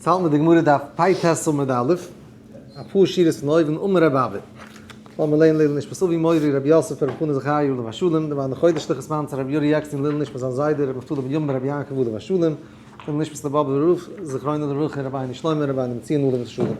יעצט האלט מיר די גמרא דף פ"ט עמוד א', אפאר שורות פון אויבן, אמר רבי אבא, לאמיר לערנען לעילוי נשמת אבי מורי רבי יוסף ברב חנא זכריה עליו השלום, די מאן חודש לכסמן צו רבי יורי עקשטיין לעילוי נשמת זיין זיידע רבי נפתלי בן ימי רבי יעקב עליו השלום, לעילוי נשמת די באבובער רב זכרונו לברכה רבינו שלמה רבינו בנציון עליו השלום.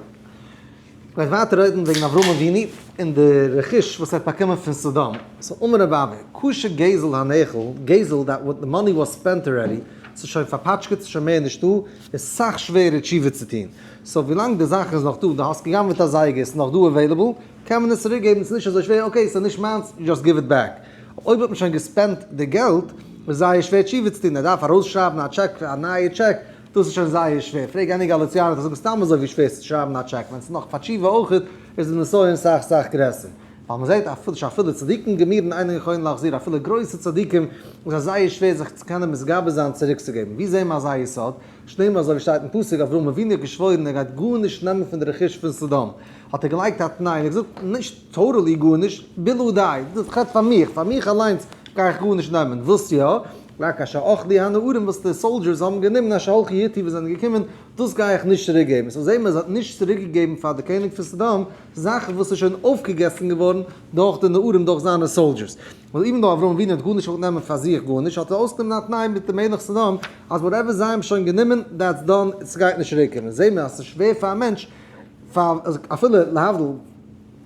מ'גייט ווייטער רעדן וועגן אברהם אבינו און די רכוש וואס ער האט באקומען פון סדום. so אמר רבי אבא, קשה גזל הנאכל, גזל that what the money was spent already, ס'איז שוין פארפאטשקעט, ס'איז שוין מער נישטא, איז סאך שווערער תשובה צו טון. so ווילאנג די זאך איז נאך דא, דו האסט גע'גנב'עט א זייגער, ס'איז נאך דא available, קען מען עס צוריק געבן, ס'איז נישט אזוי שווער, okay ס'איז נישט מיינס, just give it back. אויב האט מען שוין געספענדט די געלט, איז זייער שווער תשובה צו טון, ער דארף ארויסשרייבן א טשעק, א נייע טשעק, דאס איז שוין זייער שווער, פרעג any גאליציאנער וועט ער זאגן סתם אזוי ווי שווער ס'איז צו שרייבן א טשעק, ווען ס'איז נאך פאר תשובה אויכעט איז די נסיון סאך סאך גרעסער, ווייל מ'זעט אפילו שאפילו צדיקים גמורים אינן יכולין להחזיר אפילו גרויסע צדיקים איז זיי זייער שווער זיך צו קענען מתגבר זיין צוריקצוגעבן, ווי זעהן מיר אזא יסוד? שנאמר אזוי ווי שטייט אין פסוק אברהם אבינו האט געשוואוירן ער גייט גארנישט נעמען פון די רכוש פון סדום, האט ער געלייגט א תנאי און ער האט געזאגט נישט totally גארנישט, בלעדי, דאס רעדט פאר מיך, פאר מיך אליינס גיי איך גארנישט נעמען, וואס יא? רק אשר אכלו הנערים וואס די soldiers האבן גענומען אשר הלכו אתי וואס זענען געקומען, דאס גיי איך נישט צוריק געבן. so זעהן מיר אז ער האט נישט צוריק געגעבן פאר די קעניג פון סדום זאכן וואס איז שוין אויפגעגעסן געווארן דורך די נערים דורך זיינע soldiers. ווייל even though אברהם אבינו האט גארנישט געוואלט נעמען פאר זיך גארנישט האט ער אויסגענומען א תנאי מיט די מלך סדום אז whatever זיי האבן שוין גענומען that's done ס'גייט נישט צוריק קומען. זעהן מיר אז ס'איז שווער פאר א מענטש פאר אפילו להבדיל.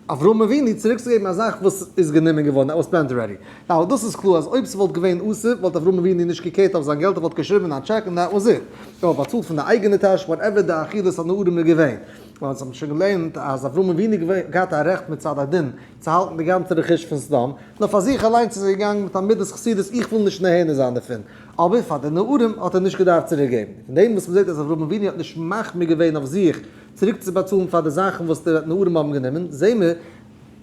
אברהם אבינו צוריקצוגעבן א זאך וואס איז גענומען געווארן, that was spent already. Now דאס איז קלאר אז אויב ס'וואלט געווען אסור וואלט אברהם אבינו נישט געקערט אויף זיין געלט ער וואלט געשריבן א טשעק און that was it. ער וואלט באצאלט פון די אייגענע טאש whatever די אכילת הנערים איז געווען. ווייל אונז האבן שוין געלערנט אז אברהם אבינו געהאט א רעכט מצד הדין צו האלטן די גאנצע רכוש פון סדום, נאר פאר זיך אליינס איז ער געגאנגען מיט א מידת חסידות איך וויל נישט נהנה זיין דערפון. אבער פאר די נערים האט ער נישט געדארפט צוריקגעבן. פון דעם וואס מ'זעט אז אברהם אבינו האט נישט מחמיר געווען אויף זיך צוריק צו באצאלן פאר די זאכן וואס די נערים האבן גענומען, זעהן מיר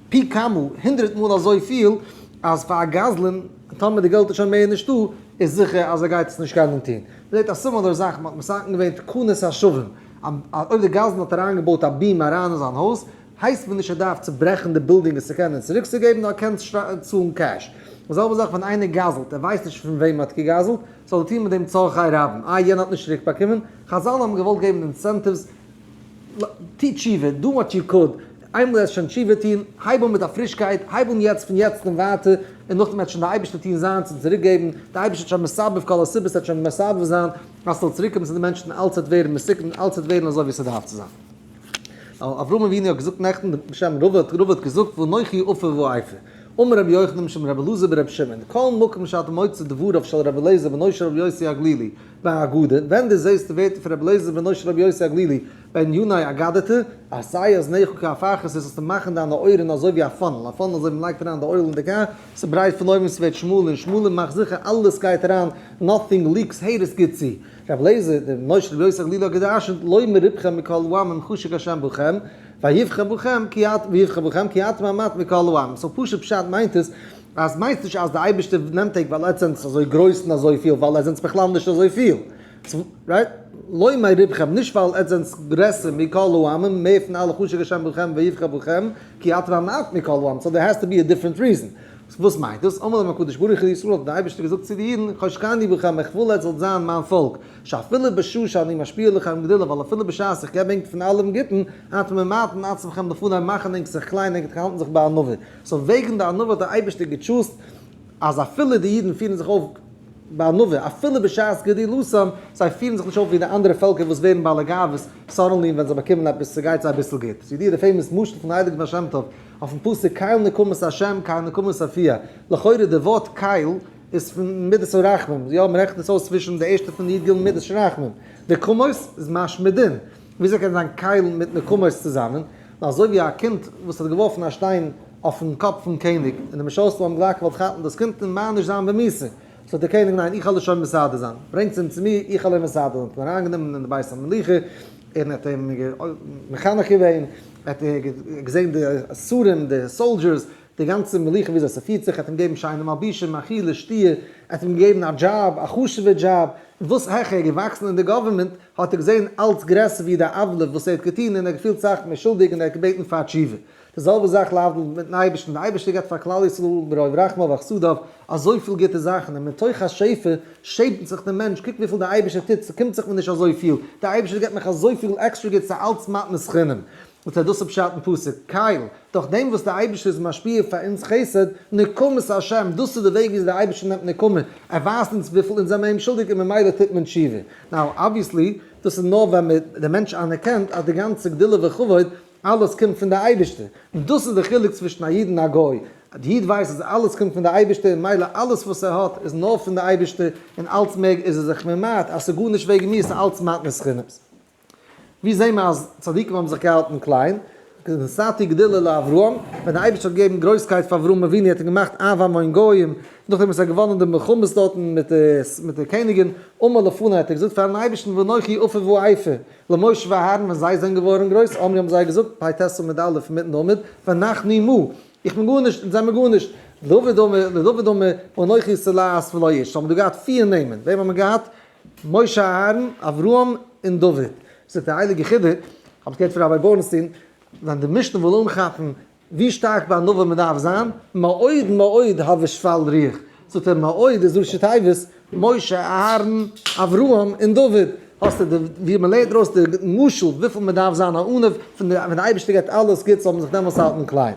פי כמה, הונדרעט מאל אזוי פיל, אז פאר א גזלן, טאמער די געלט איז שוין מער נישטא, איז זיכער אז ער גייט עס נישט קענען טון. מען זעט א similar זאך, מען האט מתקן געווען תקנות השבים, אז אויב די גזלן האט אריינגעבויט א beam אריין אין זיין הויז, הייסט מען נישט ער דארף צוברעכן די בילדינג עס צו קענען צוריקצוגעבן, נאר ער קען צאלן cash. די זעלבע זאך ווען איינער גזל'ט, ער ווייסט נישט פון וועם מען האט געגזל'ט, זאל ער טון מיט דעם צרכי רבים, איי יענער האט נישט צוריק באקומען, חזל האבן געוואלט געבן incentives, טו תשובה, do what you could, איינמאל עסט שוין תשובה טון, הייב אן מיט א פרישקייט, הייב אן יעצט פון יעצט און ווייטער, און נאכדעם וועט שוין דער אייבערשטער טון זיינס און צוריק געבן, דער אייבערשטער וועט שוין מסבב כל הסיבות, ער וועט שוין מסבב זיין אז ס'זאל צוריק קומען צו די מענטשן, אלץ וועט ווערן מתוקן, אלץ וועט ווערן אזוי ווי ס'דארף צו זיין. אברהם אבינו האט געזאגט נעכטן בשם רבא, רבא האט געזאגט ואנכי עפר ואפר. אמר רבי יוחנן משום רבי אלעזר ברבי שמעון, כל מקום שאתה מוצא דבריו של רבי אליעזר בנו של רבי יוסי הגלילי בהגדה, ווען דו זעסט די ווערטער פון רבי אליעזר בנו של רבי יוסי הגלילי בעניני אגדתא, עשה אזניך כאפרכסת זאלסטו מאכן דיינע אויערן אזוי ווי א funnel, א funnel אזוי ווי מ'לייגט אריין די oil אין די קאר, ס'ברייט פון אויבן ס'ווערט שמאלער און שמאלער, מאך זיכער אלעס גייט אריין, nothing leaks, הער עס גוט צו. רבי אליעזר בנו של רבי יוסי הגלילי האט גע'דרש'נט לא מרובכם מכל העמים חשק השם בכם, ויבחר בכם כי את ויבחר בכם כי אתם המעט מכל העמים. So פשוט פשט מיינט עס אז מיינסט נישט אז די אייבערשטער נעמט ענק ווייל עטס זענטס אזוי גרויס און אזוי פיל ווייל עטס זענטס בכלל נישט אזוי פיל. Right? לא מרובכם נישט ווייל עטס זענטס גרעסער מכל העמים מער פון אלע חשק השם בכם ויבחר בכם כי אתם המעט מכל העמים. So there has to be a different reason. וואס מיינט דאס? אמר להם הקדוש ברוך הוא לישראל האט דער אייבערשטער געזאגט צו די אידן חשקני בכם איך וויל עטס זאלט זיין מיין פאלק. שאפילו בשעה שאני משפיע לכם גדולה, ווייל אפילו בשעת איך געב ענק פון אלעם גוטן, אתם ממעטין עצמכם לפני, מאכן ענק זיך קליין, ענק האלטן זיך ביי ענווה. So וועגן די ענווה האט דער אייבערשטער געטשוזט אז אפילו די אידן פירן זיך אויף ביי ענווה, אפילו בשעת גדילותם, זיי פירן זיך נישט אויף ווי די אנדערע פעלקער וואס ווערן בעלי גאוות suddenly ווען זיי באקומען עפעס, ס'גייט זיי אביסל גוט. ס'איז ידוע די famous משל פון הייליגן בעל שם טוב אויפן פסוק קל נקמות ה' קל נקמות הופיע, לכאורה די ווארט קל איז פון מידת הרחמים, יא מ'רעכנט עס אויס צווישן די ערשטע פון די י"ג מידות של רחמים, נקמות איז משמע דין, וויאזוי קען זיין קל מיט נקמות צוזאמען, נאר אזוי ווי א קינד וואס האט געווארפן א שטיין אויפן קאפ פון קעניג, און די משרתים האבן גלייך געוואלט כאפן דאס קינד און מעניש זיין במיתה, זאגט דער קעניג ניין איך וועל עס שוין מסדר זיין, ברענגטס אים צו מיר איך וועל אים מסדר זיין, האט אים אריינגענומען אין די בית המלוכה, און האט אים מחנך געווען, האט ער געזען די שרים די soldiers, די גאנצע מלוכה וויאזוי ס'פירט זיך, ער האט אים געגעבן שיינע מלבישים, אכילה, שתיה, ער האט אים געגעבן א דזשאב, א חשוב'ע דזשאב, וואס העכער ער איז געוואקסן אין די government, האט ער געזען אלץ גרעסער ווי די עוולה וואס ער האט געטון און ער האט געפילט סאך מער שולדיג און ער האט געבעטן פאר תשובה. די זעלבע זאך להבדיל מיטן אייבערשטן, דער אייבערשטער געבט פאר כלל ישראל ברוב רחמיו וחסדיו אזויפיל גוטע זאכן, און מתוך השפע שעמט זיך דער מענטש, קוק וויפיל דער אייבערשטער טוט, ס'קומט זיך מיר נישט אזויפיל, דער אייבערשטער געבט מיך אזויפיל עקסטרא גוטס, ס'איז אלץ מתנת חינם. וואס איז דאס פשט אין פסוק, קייל, דורך דעם וואס דער אייבערשטער איז משפיע פאר אונז חסד, נקמת השם, דאס איז די וועג וויאזוי דער אייבערשטער נעמט נקמה, ער ווייזט אונז וויפיל אונז זעמיר אים שולדיג און ממילא טוט מען תשובה. Now obviously, דאס איז נאר ווען דער מענטש אנערקענט אז די גאנצע גדולה וכבוד, אלעס קומט פון די אייבערשטער, און דאס איז די חילוק צווישן א איד און א גוי, די איד ווייסט אז אלעס קומט פון די אייבערשטער און מילא אלעס וואס ער האט איז נאר פון די אייבערשטער און אלץ מעג איז ער זיך ממעט אז ס'איז גארנישט וועגן מיר ס'איז אלץ מתנת חינם. ווי זעהן מיר אז צדיקים האבן זיך געהאלטן קליין? נתתי גדולה לאברהם, ווען דער אייבערשטער האט געגעבן גרויסקייט פאר אברהם אבינו האט ער געמאכט אב המון גוים, נאכדעם וואס ער האט געוואנען די מלחמות דארטן מיט די קעניגן, אמר לפני האט ער געזאגט פארן אייבערשטן ואנכי עפר ואפר, למשה ואהרן ווען זיי זענען געווארן גרויס, אמרו האבן זיי געזאגט, פ"ט עמוד א' מיטן עמוד, ונחנו מה, איך בין גארנישט, אונז זעמיר גארנישט, לדוד אמר, לדוד אמר, ואנכי תולעת ולא איש, האבן דא געהאט פיר נעמען, וועם האט מען געהאט? משה אהרן, אברהם און דוד. זאגט דער הייליגער חידא, האב איך געהערט פון ראביי בורנסטין, ווען די משנה וויל אנכאפן ווי שטארק בענווה מען דארף זיין, מאוד מאוד הוי שפל רוח, זאגט ער מאוד איז ראשי תיבות, משה, אהרן, אברהם און דוד, האסטו די ווי מען לערנט ארויס די משל וויפיל מען דארף זיין א עניו, פון די ווען די אייבערשטער געבט אלעס גוטס זאל מען זיך דעמאלס האלטן קליין.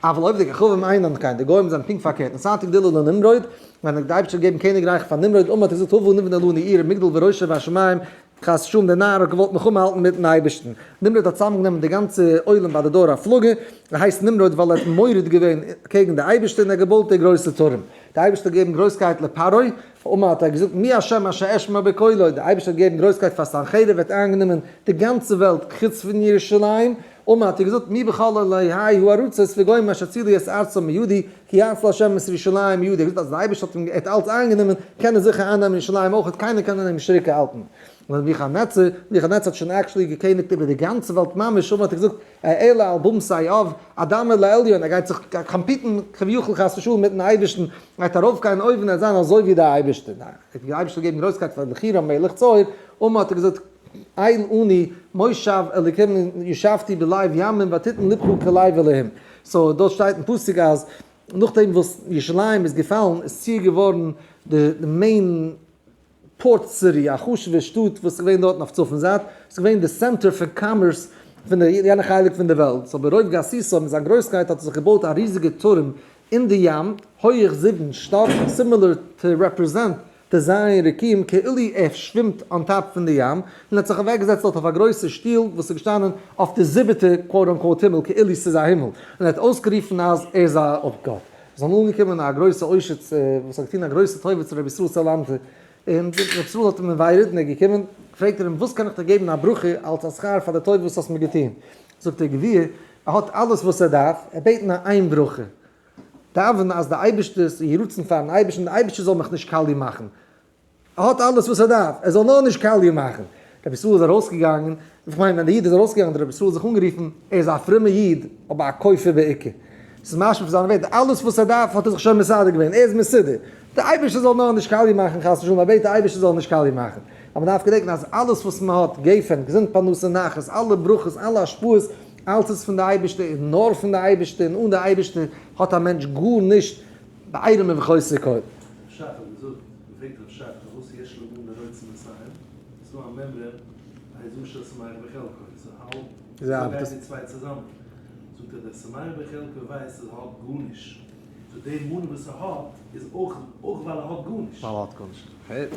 אבל עובדי כוכבים אינן כן, די גוים זענען פונקט פארקערט, נתתי גדולה לנמרוד, ווען די אייבערשטער האט געגעבן קעניגרייך פאר נמרוד, אמר האט ער געזאגט הבה נבנה לנו עיר מגדל וראשה בשמים, חס ושלום דער נאר האט געוואלט מלחמה האלטן מיטן אייבערשטן. נמרוד האט צוזאמגענומען די גאנצע עולם ביי די דור הפלגה, ער הייסט נמרוד ווייל ער האט מורד געווען קעגן די אייבערשטער און ער האט געבויט די גרויסע טורעם. די אייבערשטער האט געגעבן גרויסקייט לפרעה, אמר האט ער געזאגט מי השם אשר אשמע בקולו, די אייבערשטער האט געגעבן גרויסקייט פאר סנחריב, ער האט איינגענומען די גאנצע וועלט חוץ פון ירושלים, אמר האט ער געזאגט מי בכל אלהי הארצות וגוים אשר הצילו את ארצם מידי, כי יציל השם את ירושלים מידי, ער האט געזאגט אז די אייבערשטער האט אים ער האט אלץ איינגענומען, קען ער זיכער אייננעמען ירושלים אויך, קיינער קען אים נישט צוריק האלטן. און נבוכדנצר, נבוכדנצר האט שוין actually געקעניגט איבער די גאנצע וועלט ממש, אמר האט ער געזאגט, אעלה על במתי עב, אדמה לעליון, ער גייט זיך compete ן כביכול חס ושלום מיטן אייבערשטן, ער גייט ארויפגיין אויבן און זיין אזוי ווי דער אייבערשטער. ניין, דער אייבערשטער האט געגעבן גרויסקייט פאר חירם מלך צור, אמר האט ער געזאגט, אל אני מושב אלוקים ישבתי בלב ימים ותתן לבך כלב אלהים. So דארט שטייט אין פסוק אז נאכדעם וואס ירושלים איז געפאלן איז צור געווארן די main port city, א חשוב'ע שטאט וואס איז געווען דארטן אויף צפון זייט, ס'איז געווען די center פון commerce פון די יענע חלק פון די וועלט, so ברוב גסותו מיט זיין גרויסקייט האט ער זיך געבויט א ריזיגע טורעם אין די ים, הויעך זיבן שטאק, similar to represent די ז' רקיעים כאילו ער שווימט on top פון די ים, און האט זיך אוועקגעזעצט דארט אויף א גרויסע שטיל וואס איז געשטאנען אויף די זיבעטע quote unquote הימל כאילו ס'איז א הימל, און ער האט אויסגערופן אז ער איז א אפגאט. איז אמאל אנגעקומען א גרויסע עושר וואס האט געטון א גרויסע טובה צו רבי ישראל סאלאנטער, און רבי ישראל האט אים invited און ער איז געקומען, פרעגט ער אים וואס קען איך דיר געבן א ברכה אלס א שכר פאר די טובה וואס האסט מיר געטון, זאגט דער גביר ער האט אלעס וואס ער דארף, ער בעט נאר איין ברכה, דאווען אז די אייבערשטער'ס יהי רצון פאר'ן אייבערשטן די אייבערשטער זאל מיך נישט קאליע מאכן, ער האט אלעס וואס ער דארף, ער זאל נאר נישט קאליע מאכן. רבי ישראל איז ארויסגעגאנגען, איך מיין ווען דער איד איז ארויסגעגאנגען האט רבי ישראל זיך אנגערופן, ער איז א פרומער איד, אבער א כופר בעיקר. ס'איז משמע פון זיינע ווערטער, אלעס וואס ער דארף האט ער זיך שוין מסדר געווען, ער איז מסודר. דער אייבערשטער זאל נאר נישט קאליע מאכן חס ושלום, ער בעט דער אייבערשטער זאל נישט קאליע מאכן. אבער מ'דארף געדענקען אז אלעס וואס מען האט, גפן, געזונט פרנסה נחת, אלע ברכות, אלע השפעות, אלץ איז פון די אייבערשטער און נאר פון די אייבערשטער און אן די אייבערשטער האט א מענטש גארנישט בעירום ובחוסר כל. שך האט געזאגט, מ'פרעגט רב שך פארוואס יש למנה רוצה מסיים, ס'איז דא א מימרא היזהר של שמח בחלקו, ס'איז האלב, וויאזוי גייט די צוויי צוזאמען? זאגט ער דער שמח בחלקו ווייסט אז ער האט גארנישט, so די מנה וואס ער האט איז אויך אויך ווייל ער האט גארנישט. ווייל ער האט גארנישט. Okay.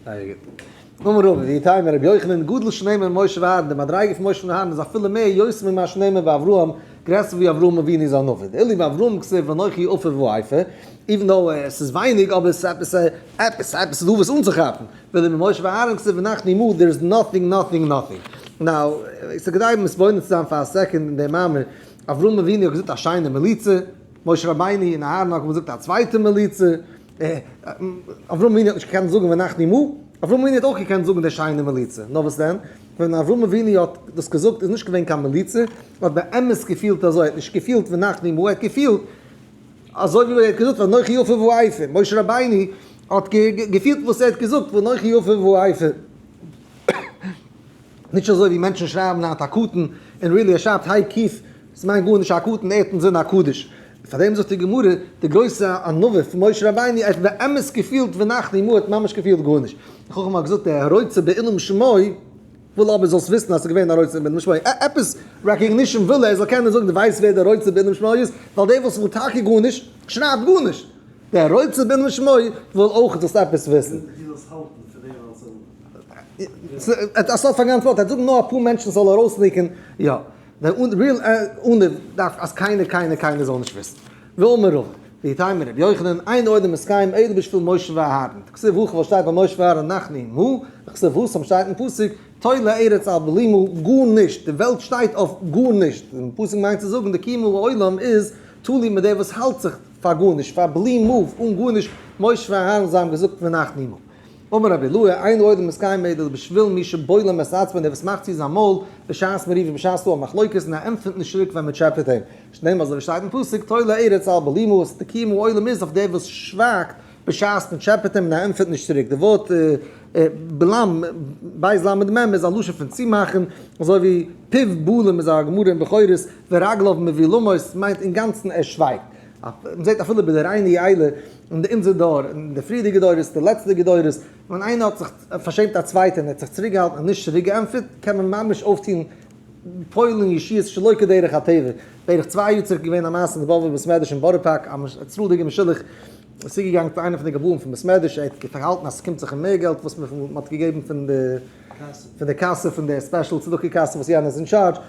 זייער גוט. אמר רבא, ואיתימא רבי יוחנן, גדול שנאמר משה ואהרן, די מדריגה פון משה און אהרן איז אפילו מער יותר ממה שנאמר באברהם, גרעסער ווי אברהם אבינו איז א נביא. דאילו באברהם כתיב ואנכי עפר ואפר, even though עס איז ווייניג אבער עס איז עפעס עפעס עפעס איז דא וואס אנצוכאפן. ואילו במשה ואהרן כתיב ונחנו מה, there is nothing nothing nothing. Now, ס'איז כדאי מתבונן צו זיין פאר א second אין דעם מאמר. אברהם אבינו האט געזאגט א שיינע מליצה, משה רבינו און אהרן האבן געזאגט א צווייטע מליצה. אברהם אבינו האט נישט געקענט זאגן ונחנו מה, אברהם אבינו האט אויך געקענט זאגן די שיינע מליצה, נאר וואס דען, ווען אברהם אבינו האט דאס געזאגט איז נישט געווען קיין מליצה, ער האט באמת געפילט אזוי, ער האט נישט געפילט ונחנו מה, ער האט געפילט אזוי ווי ער האט געזאגט ואנכי עפר ואפר, משה רבינו האט געפילט וואס ער האט געזאגט ואנכי עפר ואפר. נישט אזוי ווי מענטשן שרייבן היינט א קטן, און really ער שרייבט היי קיף. ס'מיינט גארנישט א קטן, ער האט אינזין א קדוש. פאר דעם זאגט די גמרא, די גרויסע ענווה פון משה רבינו, ער האט באמת געפילט ונחנו מה, ער האט ממש געפילט גארנישט. די חכמים האבן געזאגט, דער הרוצה בעילום שמו, וויל אבער זאלסט וויסן אז ס'איז געווען א רוצה בעילום שמו. עפעס recognition וויל ער, ער זאל קענען זאגן דו ווייסט ווער דער רוצה בעילום שמו איז, ווייל דער וואס וויל טאקע גארנישט, שרייבט גארנישט. דער רוצה בעילום שמו וויל אויך זאלסט עפעס וויסן. דו זאלסט האלטן פון דעם אלס א. א סוף פאר גאנץ וועלט, ער זאגט נאר אפאר מענטשן זאל ארויס leak ען, יא. דער real עניו דארף אז קיינער קיינער קיינער זאל נישט וויסן. ואמר רבא, ואיתימא רבי יוחנן, אין העולם מתקיים אלא בשביל משה ואהרן. דכתיב הכא וואס שטייט ביי משה ואהרן אנחנו מה, דכתיב התם שטייט אין פסוק, תולה ארץ על בלימה, גארנישט, די וועלט שטייט אויף גארנישט. דער פסוק מיינט צו זאגן די קיום העולם איז תלוי מיט דער וואס האלט זיך פאר גארנישט, פאר בלי move, אן גארנישט, משה ואהרן זיי האבן געזאגט ונחנו מה. אמר רבי אלעאי, אין העולם מתקיים אלא בשביל מי שבולם את עצמו, דער וואס מאכט צו זיין מויל בשעת מריבה בשעת ס'דא א מחלוקת און ער ענטפערט נישט צוריק ווען מ'טשעפעט אים, שנאמר אזוי ווי שטייט אין פסוק, תולה ארץ על בלימה, די קיום העולם איז אויף דער וואס שווייגט בשעת מ'טשעפעט אים און ער ענטפערט נישט צוריק, די ווארט בלם, בית למד מם, איז א לשון פון צומאכן, אזוי ווי פיו בלום איז א גמרא אין בכורות, ורגליו מבולמות מיינט אינגאנצן ער שווייגט. מ'זעט אפילו ביי די ריינע יעלה אין די אונזער דור, אין די פריערדיגע דורות, די לעצטיגע דורות, ווען איינער האט זיך פארשעמט א צווייטער און ער האט זיך צוריקגעהאלטן און נישט צוריקגעענטפערט, קען מען ממש אויפטון פועל'ן ישועות שלא כדרך הטבע. בערך 2 יאר צוריק איז געווען א מעשה אין די באבובער בית מדרש אין בארא פארק, א צרה'דיגער משולח איז צוגעגאנגען צו איינער פון די גבאים פון בית מדרש, ער האט פארהאלטן אז ס'קומט זיך אים מער געלט וואס מ'האט געגעבן פון די קאסע, פון די special צדקה קאסע וואס יענער איז אין charge,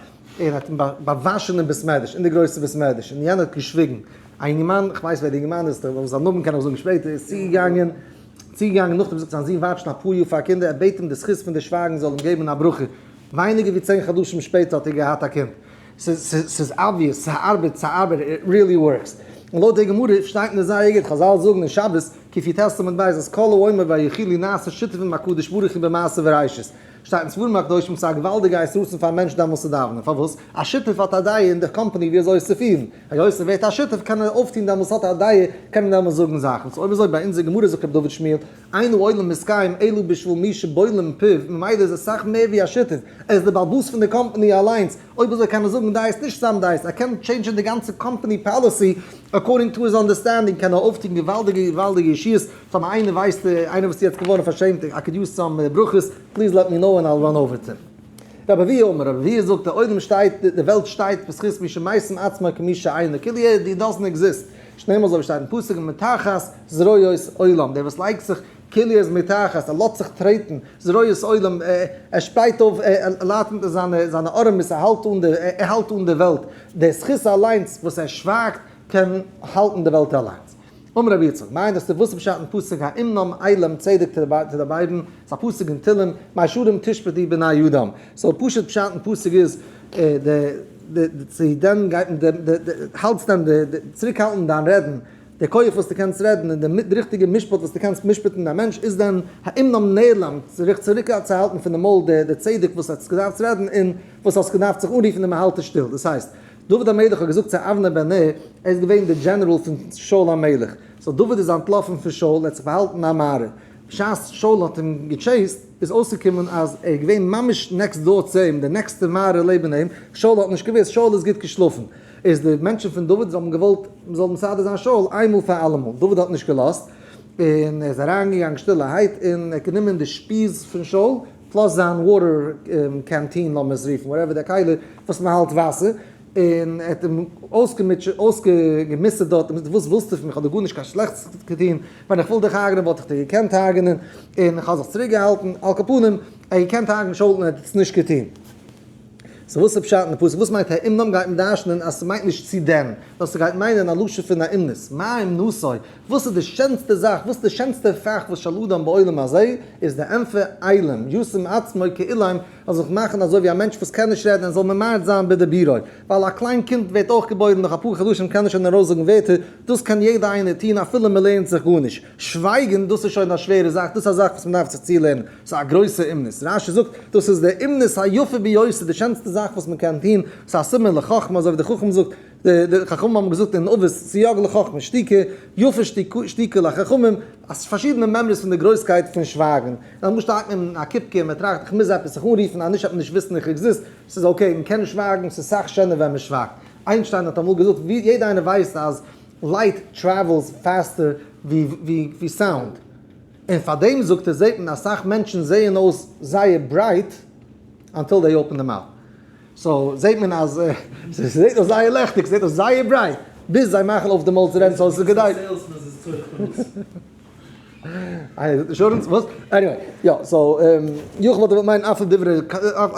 און האט אים באוואשן אין בית מדרש, אין די גרויסע בית מדרש, און יענער האט געשוויגן. א אינגערמאן, איך ווייס ווער די אינגערמאן איז, אבער זיין נאמען קען איך זאגן שפעטער, איז צוגעגאנגען, צוגעגאנגען נאכדעם זאגט זיין זון ווארט שוין אפאר יאר פאר קינדער, ער בעט אים די זכות פון די שווייגן זאל אים געבן א ברכה. ווייניגער ווי 10 חדשים שפעטער האט ער געהאט א קינד. ס'איז obvious, ס'ארבעט, ס'ארבעט, it really works. און לויט די גמרא שטייט מיר זייער גוט, חזל זאגן אין שבת, קי"ט עמוד ב', אז כל האומר ויכולו נעשה שותף עם הקדוש ברוך הוא במעשה בראשית. שטייט אין ספרים הקדושים ס'איז א געוואלדיגע עת רצון פאר א מענטש דעמאלס צו דאווענען, פארוואס? א שותף האט א דעה אין די קאמפאני ווי אזוי עס צו פירן, היות ער ווערט א שותף קען ער אויפטון דעמאלס האט ער א דעה קען ער דעמאלס זאגן זאכן, so אויב אזוי ביי אונזער גמרא זאגט רבי דוד שמואל אין העולם מתקיים אלא בשביל מי שבולם פיו, ממילא איז ער סאך מער ווי א שותף, ער איז די בעל הבית פון די קאמפאני אליינס, אויב אזוי קען ער זאגן דעות נישט סתם דעות, ער קען change ן די גאנצע קאמפאני policy according to his understanding קען ער אויפטון געוואלדיגע געוואלדיגע ישועות, טאמער איינער ווייסט איינער וואס איז יעצט געווארן פארשעמט I could use some ברכות, please let me know and I'll run over to him. רבי אבהו אמר, רבי אבהו זאגט, דער עולם שטייט, די וועלט שטייט בזכות מי שמשים עצמו כמי שאינו, כאילו ער he doesn't exist, שנאמר אזוי ווי שטייט אין פסוק מתחת זרועות עולם, דער וואס לייגט זיך כאילו ער איז מתחת, ער לאזט זיך טרעטן, זרועות עולם, ער שפרייט אויף, ער לייטנט זיינע זיינע ארעמעס, ער האלט אן די, ער האלט אן די וועלט, דער זכות אליינס וואס ער שווייגט קען האלטן די וועלט אליינס. אמר רבי יצחק, מיין דאס איז וואס פשט אין פסוק האמנם אילם צדק תדברון, ס'איז א פסוק אין תהלים, מישרים תשפטו בני אדם. so פשוט פשט אין פסוק איז, די די צו דען גייט מען די די האלטסט דען די צוריקהאלטן דיין רעדן, די כח וואס דו קענסט רעדן און די ריכטיגע משפט וואס דו קענסט משפט'ן א מענטש איז דען האמנם נעלם, זיך צוריק צו האלטן פון די מויל די די צדק וואס האסט געדארפט רעדן און וואס האסט געדארפט זיך אנרופן און מ'האלט עס שטיל. דאס הייסט, דוד המלך האט געזאגט צו אבנר בן נר, ער איז געווען די general פון שאול המלך, so דוד איז אנטלאפן פון שאול, ער האט זיך באהאלטן אין א מערה, בשעת שאול האט אים גע chase ט, איז אויסגעקומען אז ער איז געווען ממש next door צו אים, די נעקסטע מערה לעבן אים, שאול האט נישט געוואוסט, שאול איז גוט געשלאפן, איז די מענטשן פון דוד האבן געוואלט מען זאל מסדר זיין שאול איינמאל פאר אלעמאל, דוד האט נישט געלאזט, און ער איז אריינגעגאנגען שטילערהייט און ער האט גענומען די שפיז פון שאול, plus זיין water canteen לאמיר עס רופן, whatever די כלי וואס מען האלט וואסער, און ער האט אים אויסגעמוסר'ט דארט, וואס ווילסטו פון מיר, איך האב דיר גארנישט קיין שלעכטס געטון, ווען איך וויל דיך הרג'נען וואלט איך דיר געקענט הרג'נען, און איך האב זיך צוריק געהאלטן, על כל פנים, ער האט געקענט הרג'נען שאול און ער האט עס נישט געטון. so וואס איז פשט אין די פסוק? וואס מיינט האמנם גייט מען דרש'נען אז ס'מיינט נישט צו דען, נאר ס'גייט מיינען א לשון פון א אומנות, מה אומנותו, וואס איז די שענסטע זאך, וואס איז די שענסטע פאך וואס של אדם בעולם הזה, איז די ענטפער, אילם, ישים עצמו כאילם, ער זאל זיך מאכן אזוי ווי א מענטש וואס קען נישט רעדן, ער זאל ממעט זיין בדיבורו, ווייל א קליין קינד ווערט אויך געבוירן נאך אפאר חדשים קען ער שוין ארויסזאגן ווערטער, דאס קען יעדער איינער טון אפילו מען לערנט זיך גארנישט, שווייגן דאס איז שוין א שווערע זאך, דאס איז א זאך וואס מען דארף זיך צולערנען, ס'איז א גרויסע אומנות, רש"י זאגט, דאס איז די אומנות היפה ביותר, די שענסטע זאך וואס מען קען טון, ס'איז א סימן לחכמה, אזוי ווי די חכם זאגט, די חכמים האבן געזאגט אין אבות, סייג לחכמה שתיקה, יפה שתיקה לחכמים, אז פארשידענע מימרות פון די גרויסקייט פון שווייגן. אמאל שטייט מען אין א קופקע און מען טראכט איך מוז עפעס זיך אנרופן אז נישט וועט מען נישט וויסן איך exist, ס'איז okay, מען קען נישט שווייגן, ס'איז סאך שענער ווען מען שווייגט. איינשטיין האט אמאל געזאגט, ווי יעדער איינער ווייסט אז light travels faster ווי sound. און פאר דעם זאגט ער זעט מען אסאך מענטשן זעען אויס זייער bright until they open the mouth. So זעט מען אז ס'זעט אויס זייער לעכטיג, ס'זעט אויס זייער bright, ביז זיי מאכן אויף די מויל צו רעדן, so עס איז כדאי. Insurance וואס? Anyway, יא, so יאך וואלט געוואלט מיינען אפילו דברי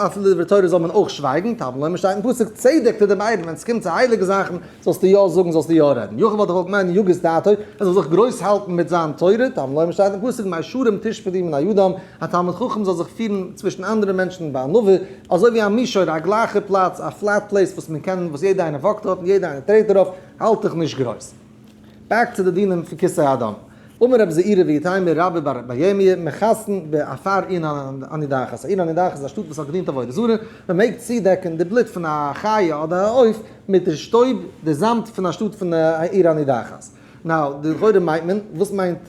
אפילו דברי תורה זאל מען אויך שווייגן, תלמוד לומר שטייט אין פסוק צדק תדבר, ווען ס'קומט צו הייליגע זאכן זאלסטו יא זאגן זאלסטו יא רעדן. יאך וואלט געוואלט מיינען יגיס דעתו, ער זאל זיך גרויס האלטן מיט זיין תורה, תלמוד לומר שטייט אין פסוק מישרים תשפטו בני אדם, א תלמיד חכם זאל זיך פירן צווישן אנדערע מענטשן בענווה, אזוי ווי א מישור, א גלייכע פלאץ, א flat place וואס מען קען, וואס יעדער איינער walk ט אויף און יעדער איינער טרעט דערויף, האלט דיך נישט גרויס. Back to די דינים פון כיסוי הדם. אמר רבי זעירא ואיתימא רבה בר בר ירמיה, מכסין בעפר עיר הנידחת. א עיר הנידחת איז א שטאט וואס האט געדינט עבודה זרה, מען מעג צודעקן די בלוט פון א חיה אדער א עוף מיט די שטויב, די זאמד פון א שטאט פון עיר הנידחת. Now, די לכאורה מיינט מען, וואס מיינט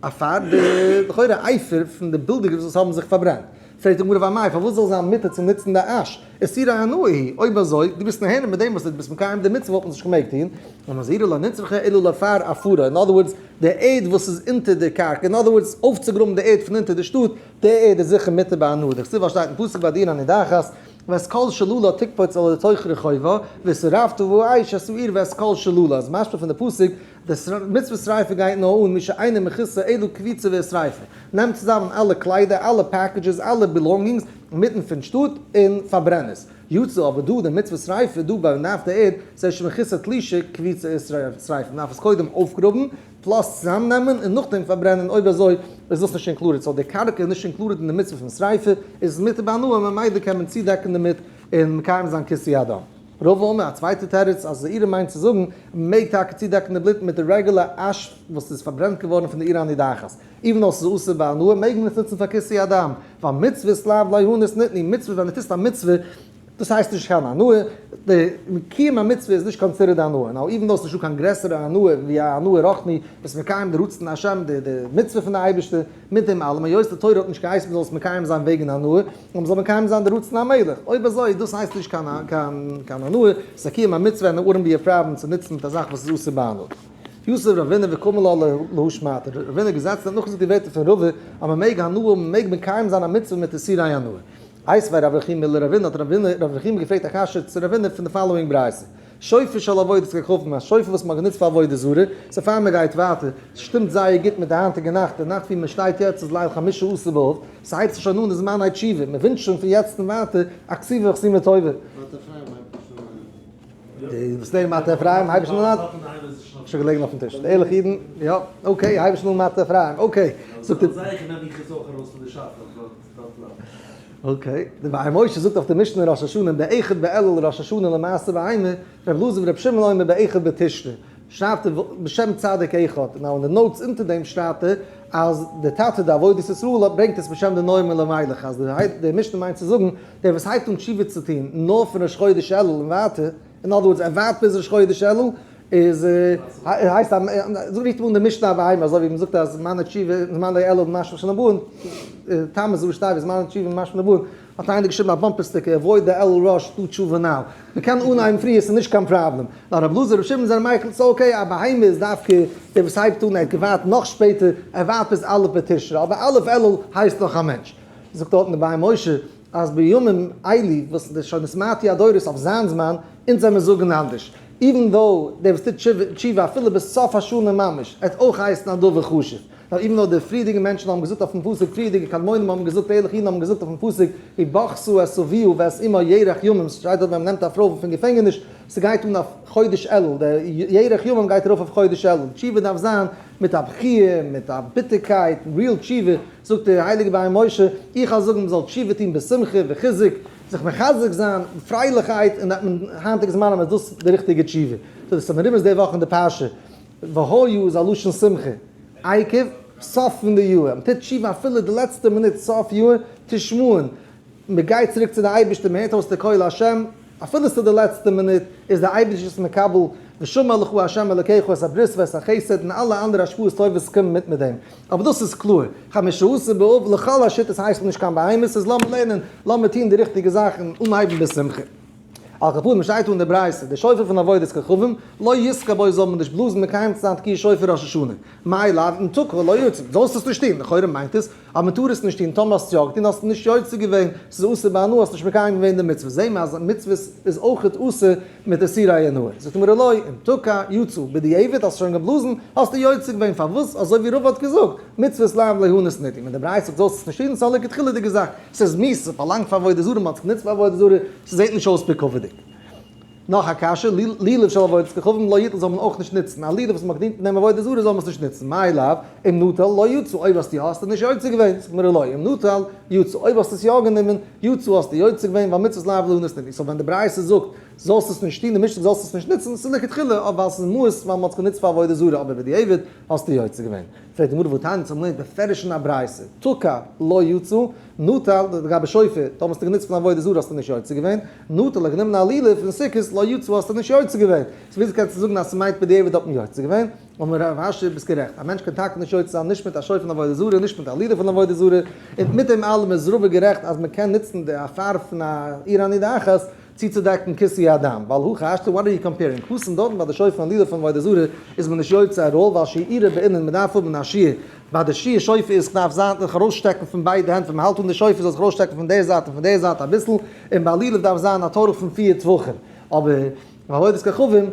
עפר? די לכאורה אייפער פון די buildings וואס האבן זיך פארברענט. פרעגט די גמרא ואמאי, פארוואס זאל זיין מותר צו נוצן די אש? איסורי הנאה היא, אויב אזוי, דו ביסט נהנה מיט דעם וואס דו ביסט מקיים די מצוה וואלט מען עס נישט געמעגט טון, אמר זעירא לא נצרכה אלא לעפר עפרה, in other words, די ערד וואס איז אונטער די קרקע, in other words, אויפצוגראבן די ערד פון אונטער די שטאט, די ערד איז זיכער מותר בהנאה, דכתיב ווייל שטייט אין פסוק ביי די עיר הנידחת, ואת כל שללה תקפוץ אל תוך רחובה, ושרפת באש את העיר ואת כל שללה, איז משמע פון די פסוק, די מצוות שריפה גייט נאר אן מי שאינו מכוסה אלא קביצה ושריפה. נעם צוזאמען אלע קליידער, אלע packages, אלע belongings, אינמיטן פון שטאט, און פארברען עס. יצא אבער דא די מצוות שריפה דא ביי נאף די ערד, ס'איז שמכוסה תלישה קביצה ושריפה. מ'דארף עס קודם אויפגראבן, plus צוזאמנעמען, און נאכדעם פארברענען, אויב אזוי איז דאס נישט included. So די קרקע איז נישט included אין די מצוה פון שריפה, איז עס מותר בהנאה, ממילא קען מען צודעקן דערמיט און מקיים זיין כיסוי הדם. רבא אמר, א צווייטע תירוץ אז זעירא מיינט צו זאגן, מען מעג טאקע צודעקן די בלוט מיט די regular ash וואס איז פארברענט געווארן פון די עיר הנידחת, even though ס'איז אסור בהנאה מעג מען עס נוצן פאר כיסוי הדם, ווייל מצוות לאו ליהנות ניתנו, מצוה ווען דו טוסט א מצוה דאס הייסט נישט קיין הנאה, די קיום המצוה איז נישט considered הנאה, now even though ס'איז נישטא קיין גרעסערע הנאה ווי א הנאה רוחני וואס מקיים די רצון השם, די מצוה פון די אייבערשטער, מיט דעם אלעם, היות די תורה האט נישט געהייסן מ'זאל עס מקיים זיין וועגן הנאה, נאר מ'זאל מקיים זיין די רצון המלך, אויב אזוי דאס הייסט נישט קיין קיין הנאה, ס'איז א קיום המצוה און ארעם ווי א פראבלעם צו נוצן מיט א זאך וואס איז אסור בהנאה. יתיב רבינא וקאמר לה להא שמעתא, רבינא געזעצן האט נאכגעזאגט די ווערטער פון רבא אז מ'מעג הנאה האבן, מ'מעג מקיים זיין א מצוה מיט איסורי הנאה. איתיביה רב רחומי לרבינא האט רב רחומי געפרעגט א קשיא צו רבינא פון די following ברייתא. שופר של עבודת כוכבים, א שופר וואס מ'האט גענוצט פאר עבודה זרה, so פאר מ'גייט ווייטער, ס'שטימט זייער גוט מיט די היינטיגע נאכט, די נאכט ווי מ'שטייט יעצט איז ליל חמשה עשר באב, ס'הייבט זיך שוין אן די זמני תשובה, מ'ווינטשט שוין פון יעצט און ווייטער א כתיבה וחתימה טובה. מטה אפרים הייבט שוין אן. די וואס לערנען מטה אפרים הייבן שוין אן. שוין געלעגן אויפן טיש. די ערליכע אידן, יא, okay, הייבן שוין אן מטה אפרים, okay. זאגט ער. זיי איך נעם איך עס אויך ארויס פון די שאפע, דארט בלייבט. Okay, די באר משה זאגט אויף די משנה ראש השנה באחד באלול ראש השנה למעשה בהמה, ר' אלעזר ור' שמעון אומר באחד בתשרי, שרייבט ער בשם צדיק אחד, now אין די notes אונטער דעם שרייבט ער אז די טאטע די עבודת ישראל ברענגט עס בשם די נועם אלימלך, אז די משנה מיינט צו זאגן דער וואס הייבט אן תשובה צו טון נאר פון ראש חודש אלול און ווייטער, in other words ער ווארט ביז ראש חודש אלול, איז הייסט א זאג רופט אן די משנה א בהמה אזוי ווי מען זאגט אז זמן התשובה זמן אלול משמע של נבואה תמוז ראשי תיבות זמן התשובה משמע נבואה האט איינער געשריבן א bumper sticker avoid the אלול rush do תשובה now מען קען אנהייבן פרי עס איז נישט קיין פראבלעם נאר רב אלעזר רב שמעון זענען מיקל ס'איז okay א בהמה איז דווקא דער וואס הייבט אן ער האט געווארט נאך שפעטער ער ווארט ביז א' בתשרי אבער א' אלול הייסט נאך א מענטש זאגט דארטן די באר משה אז בימים אלו וואס איז שוין נתמעטו הדורות אויף זיין זמן, אונז זעמיר זאגן אנדערש, even though דער וואס טוט תשובה אפילו בסוף השנה ממש, עט אויך הייסן א דבר חשוב. נאר even though די פריערדיגע מענטשן האבן געזאגט אויפן פסוק, פריערדיגע קדמונים האבן געזאגט, ערליכע אידן האבן געזאגט אויפן פסוק, ובכתה את אביה ואת אמה ירח ימים, ס'שטייט דארט ווען מ'נעמט א פרוי פון געפענגעניש, ס'גייט אן אויף חודש אלול, דער ירח ימים גייט ארויף אויף חודש אלול, תשובה דארף זיין מיט א בכיה, מיט א ביטערקייט, real תשובה, זאגט דער הייליגער באר משה, איך וועל זאגן מ'זאל תשובה טון בשמחה וחיזוק, זיך מחזק זיין, פרייליכקייט, און אין היינטיגע זמנים איז דאס די ריכטיגע תשובה. So דאס איז מרומז די וואך אין די פרשה, והיה איז א לשון שמחה, עקב, סוף פון די יאר, מ'טוט תשובה אפילו די לעצטע מינוט סוף יאר, תשמעון, מ'גייט צוריק צו די אייבערשטער, מ'הערט אויס די קול השם, אפילו ס'איז די לעצטע מינוט, איז די אייבערשטער עס מקבל, ושמר לך ה' אלוקיך את הברית ואת החסד און אלע אנדערע השפעות טובות קומען מיט מיט דעם. אבער דאס איז קלאר, חמשה עשר באב לכל השיטות הייסט נישט קיין בהמות, איז לאמיר לערנען, לאמיר טון די ריכטיגע זאכן, אנהייבן בשמחה. על כל פנים שטייט דא אין די ברייתא, די שופר פון עבודת כוכבים, לא יתקע בו זאל מען נישט בלאזן מקיים צו זיין תקיעת שופר ראש השנה. מאי לאו אם תקע לא יצא, זאלסט עס נישט טון, לכאורה מיינט עס אז מען טאר עס נישט טון, טאמער האסט יא געטון האסטו נישט יוצא געווען, ס'איז אסור בהנאה האסט נישט מקיים געווען די מצוה, זעהן מיר אז מצוות איז אויכעט אסור מיט איסורי הנאה, זאגט די גמרא לא, אם תקע יצא, בדיעבד האסט שוין געבלאזן האסטו יוצא געווען, פארוואס? אזוי ווי רבא האט געזאגט, מצוות לאו ליהנות ניתנו, ווען די ברייתא זאגט זאלסט עס נישט טון, ס'איז א לכתחילה'דיגע זאך, ס'איז מיאוס, ס'פארלאנגט פאר עבודה זרה, מ'האט זיך גענוצט פאר עבודה זרה, ס'זעהט נישט אויס בכבוד'יג. נאך א קשיא, לולב של עבודת כוכבים לא יטול זאל מען אויך נישט נוצן, א לולב וואס מ'האט געדינט מיט דעם עבודה זרה זאל מען עס נישט נוצן, מאי לאו, אם נטל לא יצא, אויב האסטו יא האסטו נישט יוצא געווען, זאגט גמרא לא, אם נטל יצא, אויב האסטו עס יא גענומען, יצא האסטו יוצא געווען, ווייל מצוות לאו ליהנות ניתנו, so ווען די ברייתא זאגט זאלסט עס נישט טון, די משנה זאגט זאלסט עס נישט נוצן, ס'איז לכתחילה, אבער ווייל ס'איז מיאוס ווייל מ'האט עס גענוצט פאר עבודה זרה, אבער בדיעבד האסטו יוצא געווען. פרעגט די גמרא והתניא צו האבן געלערנט בפירוש אין א ברייתא, תקע לא יצא, נטל, לגבי שופר, טאמער האסטו גענוצט פון עבודה זרה האסטו נישט יוצא געווען, נטל האט גענומען א לולב פון סוכות לא יצא האסטו נישט יוצא געווען, so וויאזוי קענסטו זאגן אז ס'מיינט בדיעבד האט מען יוצא געווען? אמר רב אשי ביסט גערעכט, א מענטש קען טאקע נישט יוצא זיין נישט מיט א שופר פון עבודה זרה נישט מיט א לולב פון עבודה זרה, און מיט דעם אלעם איז רבא גערעכט אז מ'קען נוצן די עפר פון א עיר הנידחת צוצודעקן כיסוי הדם, ווייל הכא השתא what are you comparing, התם דארטן ביי די שופר און לולב פון עבודה זרה איז מען נישט יוצא at all ווייל שיעורא בעינן מען דארף האבן א שיעור, ביי די שיעור שופר איז דארף זיין זיך ארויסשטעקן פון ביידע הענט ווען מען האלט אן די שופר זאל זיך ארויסשטעקן פון דער זייט און פון דער זייט אביסל, און ביי לולב דארף זיין א טורח פון פיר טפחים, אבער ביי עבודת כוכבים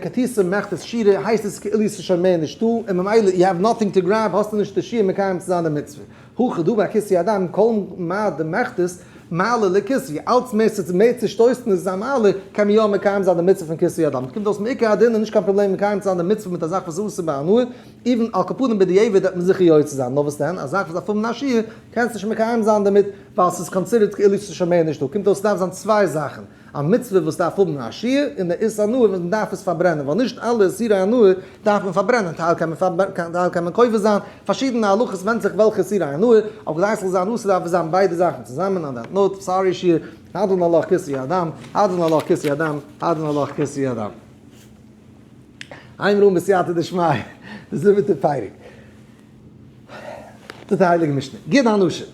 כתיסא מחתות שירה הייסט עס כאילו ס'איז שוין מער נישטא און ממילא you have nothing to grab האסטו נישט די שיעור מקיים צו זיין די מצוה. הכא דא ביי כיסוי הדם כל מה דמיכתת מעלי לכיסוי, אלץ מער ס'איז מער צושטויסן איז עס א מעלה, קען מען יא מקיים זיין די מצוה פון כיסוי הדם. קומט אויס מעיקר הדין איז נישט קיין פראבלעם מקיים צו זיין די מצוה מיט א זאך וואס איז אסור בהנאה, even על כל פנים בדיעבד וועט מען זיכער יוצא זיין, נאר וואס דען, א זאך וואס דארף האבן א שיעור, קענסט נישט מקיים זיין דערמיט, ווייל ס'איז considered כאילו ס'איז שוין מער נישטא, קומט אויס ס'דארף זיין צוויי זאכן, א מצוה וואס דארף האבן א שיעור, און די איסור הנאה וואס מ'דארף עס פארברענען, ווייל נישט אלע איסורי הנאה דארף מען פארברענען, טייל קען מען טייל קען מען קובר זיין, פארשידענע הלכות ווענדט זיך וועלכע איסורי הנאה, אבער כדי ס'זאל זיין אסור דארף עס זיין ביידע זאכן צוזאמען, on that note, sorry שיעור, הדרן עלך כיסוי הדם, הדרן עלך כיסוי הדם, הדרן עלך כיסוי הדם. הייבן מיר אן בסייעתא דשמיא, די זיבעטע פרק. זאגט די הייליגע משנה, גיד הנשה,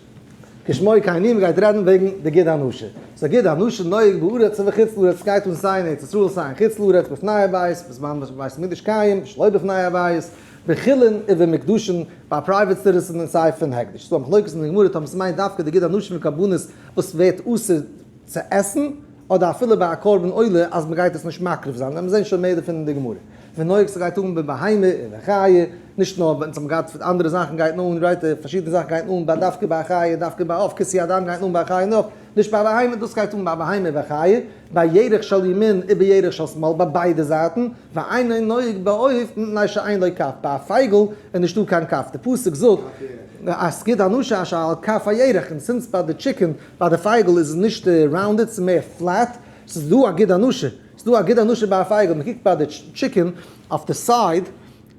כשמו כן הוא, מ'גייט רעדן וועגן די גיד הנשה. ס'איז א גיד הנשה נוהג בארץ ובחוץ לארץ, ס'גייט אן סיי אין ארץ ישראל סיי אין חוץ לארץ, בפני הבית, בזמן וואס בית המקדש קיים, שלא בפני הבית, בחולין ובמוקדשין, ביי private citizen און סיי פון הקדש. ס'דא א מחלוקת אין די גמרא טאמער ס'מיינט דווקא די גיד הנשה פון קרבנות וואס ווערט אסור צו עסן, אדער אפילו ביי א קרבן עולה אז מ'גייט עס נישט מקריב זיין, וועלן מיר זען שוין מער דערפון אין די גמרא. ונוהג ס'גייט אן בבהמה ובחיה, נישט נאר ווען ס'האט געהאט אנדערע זאכן גייט אן right פארשידענע זאכן גייט אן ביי דווקא ביי א חיה דווקא ביי עוף כיסוי הדם גייט אן ביי א חיה נאר נישט ביי א בהמה דאס גייט אן ביי בהמה וחיה בירך של ימין ובירך של שמאל ביי ביידע זייטן ואינו נוהג בעוף מפני שאין לו כף ביי א פייגל איז נישטא קיין כף די פסוק זאגט אז גיד הנשה אשר על כף הירך און since ביי די chicken ביי די פייגל איז עס נישט rounded ס'איז מער flat ס'איז דא א גיד הנשה. ס'דא א גיד הנשה ביי א פייגל, מ'קוקט ביי די chicken אויף די side,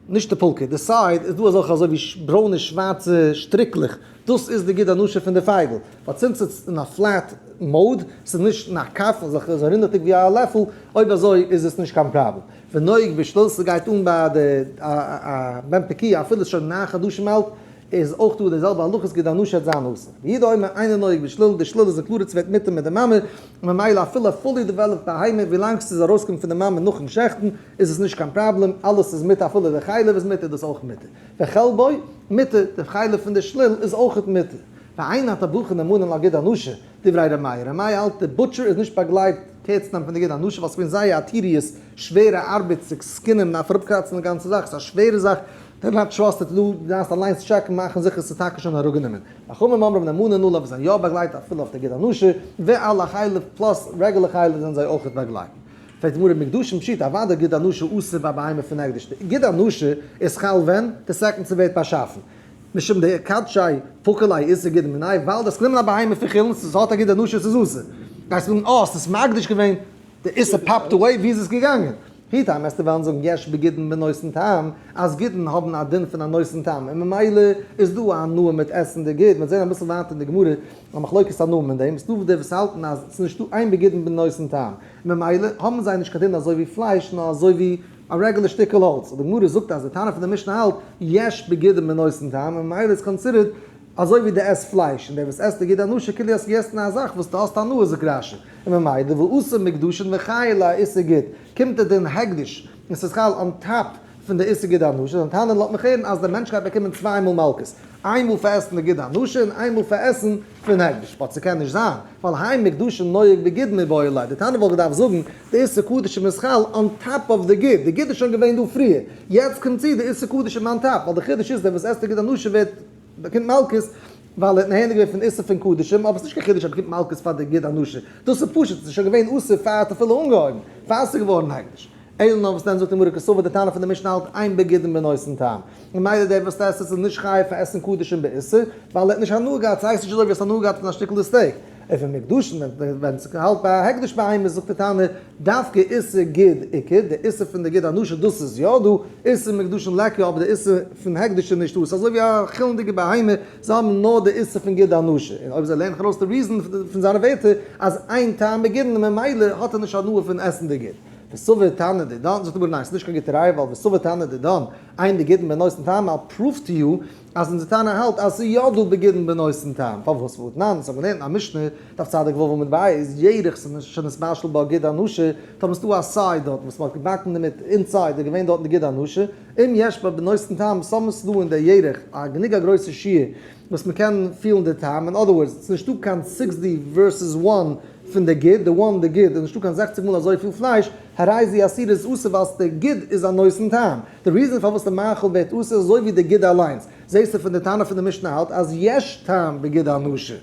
נישט די פולקע, די side איז דא אזעלכע אזוי ווי ברוינע שווארצע שטריקלעך, דאס איז די גיד הנשה פון די פייגל, but since ס'איז אין א flat mode, ס'איז נישט אין א כף, אזעלכע אזוי רינדעכדיג ווי א לעפל, אויב אזוי איז עס נישט קיין פראבלעם. ונוהג בשליל, ס'גייט אן ביי די א בן פקועה אפילו ס'איז שוין 9 חדשים אלט, איז אויך דא די זעלבע הלכות גיד הנשה האט זיין אסור. רבי יהודה אומר אינו נוהג בשליל, די שליל איז א קלארע ס'ווערט מותר מיט די מאמע, ממילא אפילו א fully developed בהמה ווילאנג ס'איז ארויסגעקומען פון די מאמע נאכן שעכטן איז עס נישט קיין פראבלעם, אלעס איז מותר אפילו די חלב איז מותר דאס אויך מותר. וחלבו מותר, די חלב פון די שליל איז אויכעט מותר. ואין הטבחים נאמנין על גיד הנשה, דברי ר' מאיר, ר' מאיר האלט די butcher איז נישט באגלייבט care צו נעמען פון די גיד הנשה ווייל ס'געווען זייער א tedious שווערע ארבעט צו skin ען און אראפקראצן די גאנצע זאך, ס'איז א שווערע זאך, they're not trusted, דו דארפסט אליינס טשעקן מאכן זיכער ס'איז טאקע שוין אראפגענומען. חכמים אומרים נאמנין עליו זענען יא באגלייבט אפילו אויף די גיד הנשה, ועל החלב plus regular חלב זענען זיי אויכעט באגלייבט. פרעגט די גמרא מוקדשין פשיטא אוודאי גיד הנשה אסור ביי בהמה פון הקדש, די גיד הנשה איז חל ווען? די second ס'ווערט באשאפן. משום דאיקדשיה פקע ליה איסור גידין מיניה, ווייל דו האסט גענומען א בהמה פון חולין, ס'האט א גיד הנשה ס'איז אסור. גייסט זאגן אה האסט עס מקדיש געווען, די איסור popped away, ווי איז עס געגאנגען? וכי תימא וועסטו וועלן זאגן יש בגידין בנותן טעם, אז גידין האבן א דין פון א נותן טעם, און ממילא איז דא א הנאה מיט עסן די גיד, מ'וועט זען אביסל ווייטער אין די גמרא א מחלוקת תנאים אין דעם, ס'דא די וואס האלטן אז ס'איז נישטא אין בגידין בנותן טעם, ממילא האבן זיי נישט קיין דין אזוי ווי פלייש נאר אזוי ווי א regular שטיקל האלץ, די גמרא זאגט אז די תנא פון די משנה האלט יש בגידין בנותן טעם, און ממילא איז considered. אזוי ווי דו עסט פלייש, און דער וואס עסט די גיד הנשה כאילו האסט געגעסן א זאך וואס דו האסט הנאה זאגט רשי, און ממילא ואתא מוקדשין וחיילא לאיסור גיד, קומט דער דין הקדש און ס'איז חל on top פון די איסור גיד הנשה, זיין טענה לאזט מיך הערן אז דער מענטש גייט באקומען צוויי מאל מלקות, איין מאל פאר עסן די גיד הנשה און איין מאל פאר עסן פון הקדש, but ס'קען נישט זיין, ווייל האי מוקדשין נוהג בגיד מיבעי ליה, די תנא וואלט געדארפט זאגן די איסור קדשים איז חל on top of די גיד, די גיד איז שוין געווען דא פריער, יעצט קומט צו די איסור קדשים on top, ווייל די חידוש איז דער וואס עסט די גיד הנשה ווערט באקומט מלקות ווייל ער האט נהנה געווען פון איסור פון קדשים, אבער ס'נישט קיין חידוש אז באקומט מלקות פאר די גיד הנשה, דאס איז פשוט, ס'איז שוין געווען אסור פאר ער האט אפילו אנגעהויבן, פאר ס'איז געווארן הקדש. אלא נאר וואס דען זאגט די גמרא קסבר די תנא פון די משנה האלט אין בגידין בנותן טעם, ממילא דער וואס עסט עס איז נישט חייב פאר עסן קדשים באיסור, ווייל ער האט נישט הנאה געהאט, ס'הייסט נישט אזוי ווי האסט הנאה געהאט פון א שטיקל steak. אויף מוקדשין ווען ס'האלט ביי א הקדש בהמה זאגט די תנא דווקא איסור גיד איכא, די איסור פון די גיד הנשה דאס איז יא דא, איסור מוקדשין ליכא אבער די איסור פון הקדש איז נישטא, ס'איז אזוי ווי א חולין'דיגע בהמה, זיי האבן נאר די איסור פון גיד הנשה, און אויב זיי לערנען ארויס די reason פון זיינע ווערטער אז אין טעם בגידין ממילא האט ער נישט הנאה פון עסן די גיד. וסבר תנא דידן, זאגט די גמרא ניין ס'איז נישט קיין גוטע ראיה ווייל וסבר תנא דידן, אין בגידין בנותן טעם, I'll prove to you אז אונזער תנא האלט אז ס'איז יא דא בגידין בנותן טעם, פארוואס והתנן, אונז האבן געלערנט אין א משנה, דף צדיק ו' עמוד ב', איז ירך שנתבשל בה גיד הנשה, טאמער ס'דא א side דארטן וואס מ'האט געבאקן דערמיט inside איז געווען דארטן די גיד הנשה, אם יש בה בנותן טעם, טאמער ס'דא אין די ירך א גענוג א גרויסע שיעור וואס מ'קען פילן די טעם, אין other words, ס'איז נישטא קיין 60 versus one פון די גיד, די one די גיד איז נישטא קיין 60 מאל אזויפיל פלייש, הרי זו אסורה איז אסור ווייל די גיד איז א נותן טעם. די reason פארוואס די מאכל ווערט אסור איז אזוי ווי די גיד אליינס. זעהסטו פון די תנא פון די משנה האלט אז יש טעם בגיד הנשה.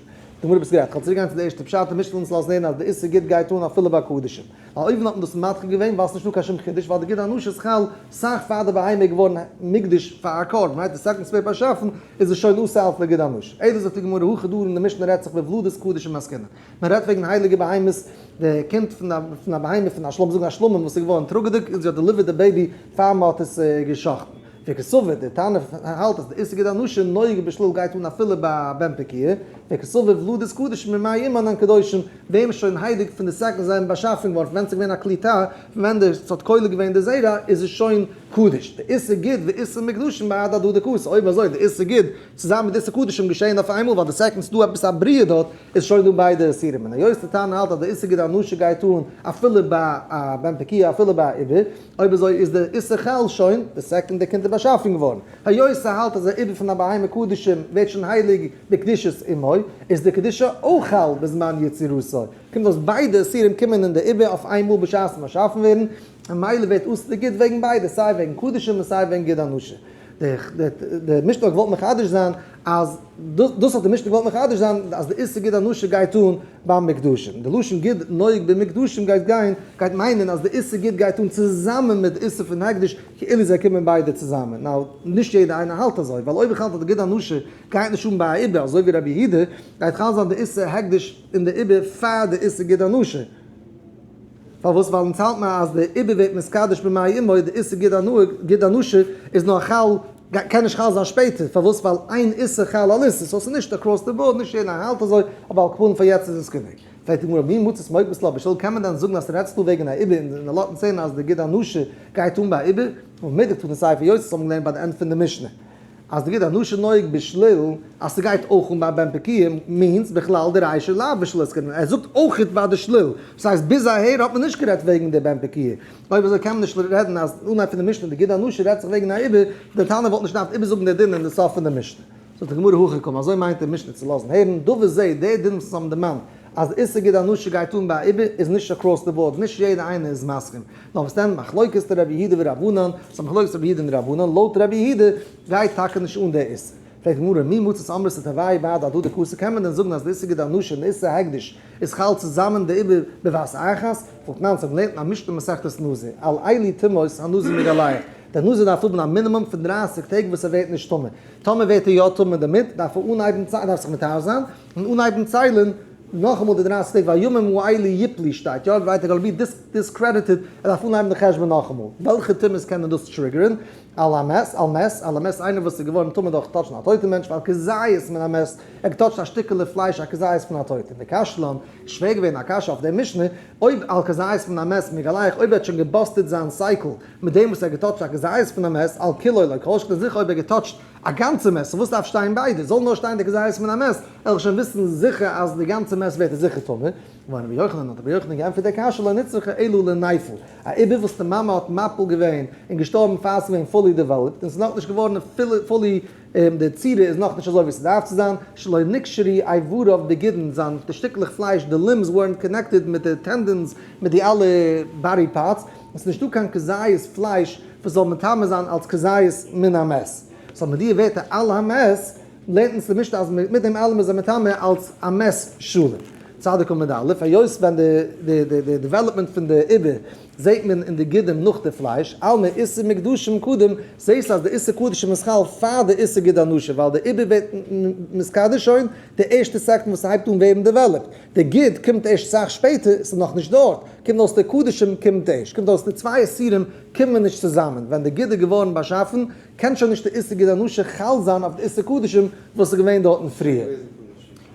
די גמרא ביסט גערעכט. כ'וועל צוריק גיין צו די ערשטע פשט, די משנה וויל אונז לאזן הערן אז די איסור גיד גייט אן אפילו ביי קדשים. ווייל אויבן האט מען דאס מדחיק געווען ווייל ס'נישטא קיין שום חידוש ווייל די גיד הנשה איז חל סאך פאר די בהמה איז געווארן מוקדש פאר א קרבן, right? די second ס'ווערט באשאפן איז עס שוין אסור אלס לגיד הנשה. אלא זאגט די גמרא הכא דא אין די משנה רעדט זיך בוולדות קדשים עסקינן. מען רעדט וועגן הייליגע בהמות, די קינד פון א בהמה פון א שלום, זאגן א שלמים וואס איז געווארן טראגעדיג און זי האט delivered די baby פאר מען האט עס גע'שחט'ן. וקסבר, די תנא האלט אז די איסור גיד הנשה נוהג בשליל גייט אן אפילו ביי א בן פקועה, וקסבר ולדות קדשים ממאי אמן הן קדושים, ווערן שוין הייליג פון די second זיי זענען באשאפן געווארן, פון ווען ס'איז געווען א קליטה, פון ווען די ס'האט קולט געווען די זרע איז עס שוין קדוש. די איסור גיד ואיסור מוקדשים בהדי הדדי קאתי, אויב אזוי די איסור גיד צוזאמען מיט איסור קדשים געשען אויף איינמאל ווייל די second ס'דא עפעס א בריאה דארט איז שוין דא ביידע איסורים און היות די תנא האלט אז די איסור גיד הנשה גייט אן אפילו ביי א בן פקועה אפילו ביי א עובר, אויב אזוי איז די איסור חל שוין די second די קינד איז באשאפן געווארן, היות ס'האלט אז א עובר פון א בהמה קדשים ווערט שוין הייליג בקדושת אמו איז די קדושה אויך חל בזמן יצירתו, קומט אויס ביידע איסורים קומען אין די עובר אויף איינמאל בשעת'ן באשאפן ווערן, ממילא ווערט אסור די גיד וועגן ביידע סיי וועגן קדשים און סיי וועגן גיד הנשה. די משנה האט געוואלט מחדש זיין אז דאס האט די משנה געוואלט מחדש זיין אז די איסור גיד הנשה גייט אן ביים מוקדשים, די לשון גיד נוהג במוקדשים גייט גיין גייט מיינען אז די איסור גיד גייט אן צוזאמען מיט די איסור פון הקדש כאילו זיי קומען ביידע צוזאמען, now נישט יעדער איינער האלט אזוי ווייל אויב איך האלט אז די גיד הנשה גייט נישט אן ביי א עובר אזוי ווי רבי יהודה גייט חל זיין די איסור הקדש אין די עובר פאר די איסור גיד הנשה. פארוואס? ווייל אונז האלט מען אז די עובר ווערט מתקדש במעי אמו, די איסור גיד הנשה איז נאר חל, קען נישט חל זיין שפעטער, פארוואס? ווייל אין איסור חל על איסור, so ס'איז נישט across the board, נישט יעדער האלט אזוי, אבער על כל פנים פאר יעצט איז עס גענוג. פרעגט די גמרא, מי מצית מוקמת לה בשליל, קען מען דען זאגן אז ס'רעדט זיך דא וועגן א עובר און ער לאזט אונז זען אז די גיד הנשה גייט אן ביי א עובר? און מידכתא סיפא יוסף האבן געלערנט ביי די end פון די משנה. אז די גיד הנשה נוהג בשליל אז ס'גייט אויך אן ביי בן פקועה means בכלל די רישא לאו בשליל עסקינן ער זאגט אויכעט ביי די שליל דאס הייסט ביז אהער האט מען נישט גערעדט וועגן די בן פקועה אויב אזוי קען מען נישט רעדן אז אנהייב פון די משנה די גיד הנשה רעדט זיך וועגן א עובר די תנא וואלט נישט געדארפט איבערזאגן די דין אין די סוף פון די משנה. זאגט די גמרא הכי קאמר אזוי מיינט די משנה צו לאזן הערן דבר זה די דין וואס אונז האבן דערמאנט אז איסור גיד הנשה גייט אן ביי א עובר איז נישט across the board נישט יעדער איינער איז מסכים נאר וואס דען מחלוקת רבי יהודה ורבנן, ס'איז א מחלוקת רבי יהודה און רבנן, לויט רבי יהודה גייט טאקע נישט אן דער איסור. פרעגט די גמרא, מי מצית אמרת תרוייהו בהדי הדדי קאתי, קען מען דען זאגן אז די איסור גיד הנשה און די איסור הקדש איז חל צוזאמען די עובר בבת אחת? והתנן, ס'האט געלערנט אין א משנה מסכת נזיר, על אלו טומאות הנזיר מגלח, דער נזיר דארף האבן א מינימום פון 30 טעג וואס ער ווערט נישט טמא, טאמער ווערט ער יא טמא דערמיט, דארף ער אנהייבן דארף זיך מטהר זיין, און אנהייבן ציילן נאכאמאל די 30 טעג והימים האלו יפלו שטייט יא ווייטער gonna be discredited, ער דארף אנהייבן די חשבון נאכאמאל, וועלכע טומאות קענען דאס trigger ן? על המת, על מת, על המת איינער וואס איז געווארן טמא דורך touch ן א טויטע מענטש ועל כזית מן המת, ער האט געטאטשט א שטיקעלע פלייש א כזית פון א טויטע, וקשה לן, איז שווער געווען א קשיא אויף די משנה, אויב על כזית מן המת מגלח, אויב ער האט שוין געבאסטעט זיין cycle מיט דעם וואס ער האט געטאטשט א כזית פון א מת, על כולו לא כל שכן זיכער אויב ער האט געטאטשט. א גאנצע מת, סאו וואס דארף שטיין ביידע? זאל נאר שטיין די כזית מן המת, וועל איך שוין וויסן זיכער אז די גאנצע מת ווערט זיכער טמא. ואמר רבי יוחנן, האט רבי יוחנן געענטפערט די קשיא לא נצרכה אלא לנפל, א עובר וואס די מאמע האט מפיל געווען און געשטארבן פאר ס'איז געווען fully developed און ס'איז נאכנישט געווארן fully די צורה איז נאכנישט אזוי ווי ס'דארף צו זיין, שלא נקשרו איבריו בגידין, זיין די שטיקלעך פלייש די limbs weren't connected מיט די tendons מיט די אלע body parts, און ס'איז נישטא קיין כזית פלייש וואס זאל מטמא זיין אלס כזית מן המת. so מיט די ווערטער על המת לערנט אונז די משנה אז מיט דעם אלעם איז ער מטמא אלס א מת שלם. צדיק עמוד א', היות ווען די די development פון די עובר זעהט מען אין די גידים נאך די פלייש, אלמא איסור מקדשים קדים, זעהסט אז די איסור קדשים איז חל פאר די איסור גיד הנשה ווייל די עובר ווערט מתקדש שוין די ערשטע second וואס ס'הייבט אן ווערן developed, די גיד קומט ערשט סאך שפעטער, ס'איז נאכנישט דארט, קומט אויס די קדשים קומט ערשט, קומט אויס די צוויי איסורים קומען נישט צוזאמען, ווען די גיד איז געווארן באשאפן קען שוין נישט די איסור גיד הנשה חל זיין אויף די איסור קדשים וואס איז געווען דארטן פריער.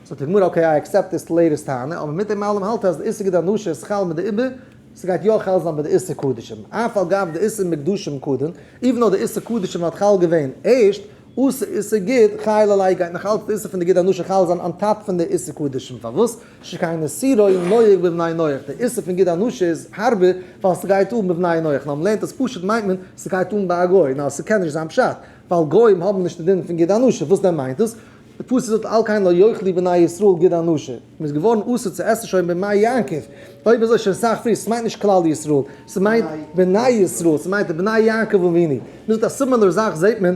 זאגט די גמרא okay I accept this latest טענה, אבער מיט דעם אלעם האלט ער אז די איסור גיד הנשה איז חל מיט די עובר, ס'גייט יא חל זיין ביי די איסור קדשים, אף על גב דאיסור מקדשים קדים, even though די איסור קדשים האט חל געווען ערשט, אתא איסור גיד חיילא עליה גייט נאך אלץ די איסור פון די גיד הנשה חל זיין on top פון די איסור קדשים, פארוואס? שכן איסורו נוהג בבני נח, די איסור פון גיד הנשה איז הארבער ווייל ס'גייט אן בבני נח, נאר מ'לערנט אז פשוט מיינט מען ס'גייט אן ביי א גוי, נאר ס'קען נישט זיין פשט, ווייל גוים האבן נישט די דין פון גיד הנשה, וואס דען מיינט דאס? די פסוק זאגט על כן לא יאכלו בני ישראל גיד הנשה, מ'איז געווארן אסור צו עסן שוין בימי יעקב, אויב אזוי שוין סאך פריער, ס'מיינט נישט כלל ישראל, ס'מיינט בני ישראל, ס'מיינט די בני יעקב אבינו, מ'זאגט א similar זאך זעט מען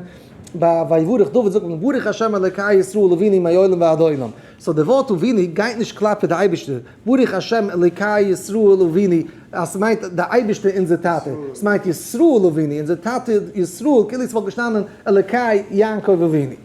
ביי ויברך דוד זאגט מען ברוך השם אלוקי ישראל אבינו מעולם ועד עולם, so די ווארט אבינו גייט נישט כלפי די אייבערשטער, ברוך השם אלוקי ישראל אבינו, אז ס'מיינט די אייבערשטער אונזער טאטע, ס'מיינט ישראל אבינו, אונזער טאטע ישראל, כאילו ס'וואלט געשטאנען אלוקי יעקב אבינו.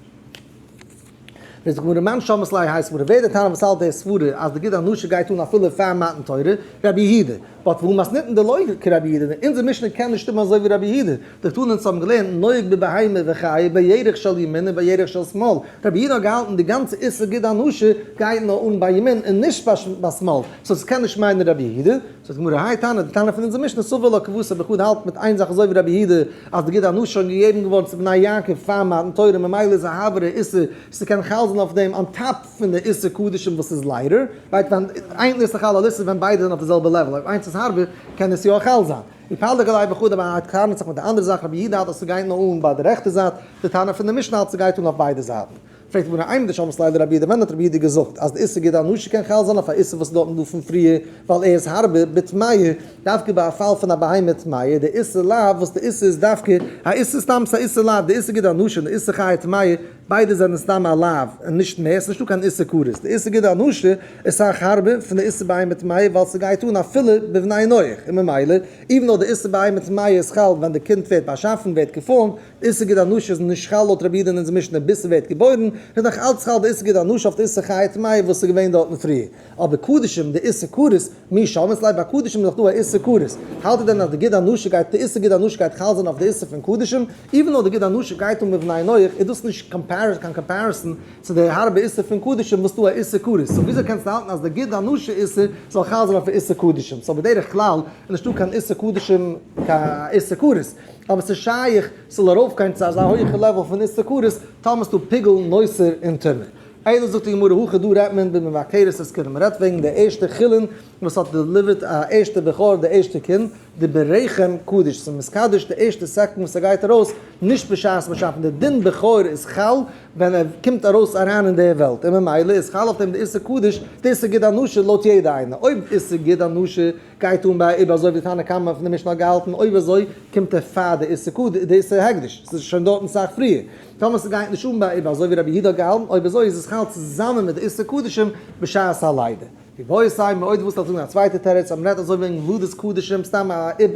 ווען זאגט גמרא מאן שמעת ליה האי סברא, ווער דער תנא וואס האלט די סברא אז די גיד הנשה גייט אן אפילו פאר מתן תורה, רבי יהודה. but והא מתניתין דלא כרבי יהודה, אונזער משנה קען נישט שטימען אזוי ווי רבי יהודה, דקתני אונז האבן געלערנט נוהג בבהמה וחיה בירך של ימין ובירך של שמאל, רבי יהודה האט געהאלטן די גאנצע איסור גיד הנשה גייט נאר אן ביי ימין און נישט ביי שמאל, so ס'קען נישט מיינען רבי יהודה. זאגט די גמרא האי תנא, די תנא פון אונזער משנה סבר לה כוותיה בחדא האלט מיט איין זאך אזוי ווי רבי יהודה אז די גיד הנשה שוין געגעבן געווארן צו בני יעקב פאר מתן תורה ממילא איז א הארבערע איסור ס'קען חל זיין אויף דעם on top פון די איסור קדשים וואס איז lighter, right ווען איין איסור חל על איסור ווען ביידע זענען אויף די זעלבע level אויב איינס איז הארבער קען עס יא חל זיין. ופליג עליה בחדא אבער ער טענה'ט זיך מיט די אנדערע זאך רבי יהודה האלט אז ס'גייט נאר אן ביי די רעכטע זייט, די טענה פון די משנה האלט ס'גייט אן אויף ביידע זייטן. פרעגט די גמרא אימר דשמעת ליה לרבי יהודה ווען האט רבי יהודה געזאגט אז די איסור גיד הנשה קען חל זיין אויף א איסור וואס איז דארטן דא פון פריער ווייל ער איז הארבער בטמאה דווקא ביי א פאל פון א בהמה טמאה די איסור לאו וואס די איסור איז דווקא א איסור סתם ס'איז א איסור לאו די איסור גיד הנשה און די איסור חיה טמאה ביידע זענען סתם א לאו און נישט מער ס'איז נישטא קיין איסור כרת די איסור גיד הנשה איז סאך הארבער פון די איסור בהמה טמאה ווייל ס'גייט אן אפילו בבני נח און ממילא even though די איסור בהמה טמאה איז חל ווען די קינד ווערט באשאפן ווערט געפארמט איסור גיד הנשה איז נישט חל לויט רבי יהודה אין אונזער משנה ביז ס'ווערט געבוירן, איז נאך אלץ חל די איסור גיד הנשה אויף די איסור חיה טמאה וואס איז געווען דארטן פריער. אבער קדשים די איסור כרת, מי שמעת ליה ביי קדשים איז דאך דא א איסור כרת. האלט איר דען אז די גיד הנשה גייט די איסור גיד הנשה גייט חל זיין אויף די איסור פון קדשים? even though די גיד הנשה גייט אן בבני נח איז דאס נישט קיין comparison צו די הארבע איסור פון קדשים וואס דא א איסור כרת. so וויאזוי קענסטו האלטן אז די גיד הנשה איסור זאל חל זיין אויף איסור קדשים? so בדרך כלל איז נישטא קיין איסור קדשים קיין איסור כרת. אבער ס'איז שייך ס'זאל ארויפגיין צו אזא הויכע level פון איסור כרת, טאמער ס'דא פיגול נותר און טומאה. אלא זאגט די גמרא הכא דא רעדט מען במבכרת את כולן, מ'רעדט וועגן די ערשטע חולין וואס האט delivered א ערשטע בכור די ערשטע קינד, דברחם קדיש, ס'איז מתקדש די ערשטע second וואס ס'גייט ארויס, נישט בשעת באשאפן, די דין בכור איז חל ווען ער קומט ארויס אריין אין די וועלט, און ממילא איז חל אויף דעם די איסור קדש, די איסור גיד הנשה לויט יעדע איינער, אויב איסור גיד הנשה גייט אן ביי עובר אזוי ווי תנא קמא פון די משנה האט געהאלטן, אויב אזוי קומט ער פאר די איסור קד די איסור הקדש, ס'איז שוין דארטן סאך פריער, טאמער ס'גייט נישט אן ביי עובר אזוי ווי רבי יהודה האט געהאלטן, אויב אזוי איז עס חל צוזאמען מיט די איסור קדשים בשעת הלידה. ואיבעית אימא אויב דו ווילסט זאגן א צווייטע תירוץ אז מ'רעדט אזוי וועגן ולדות קדשים סתם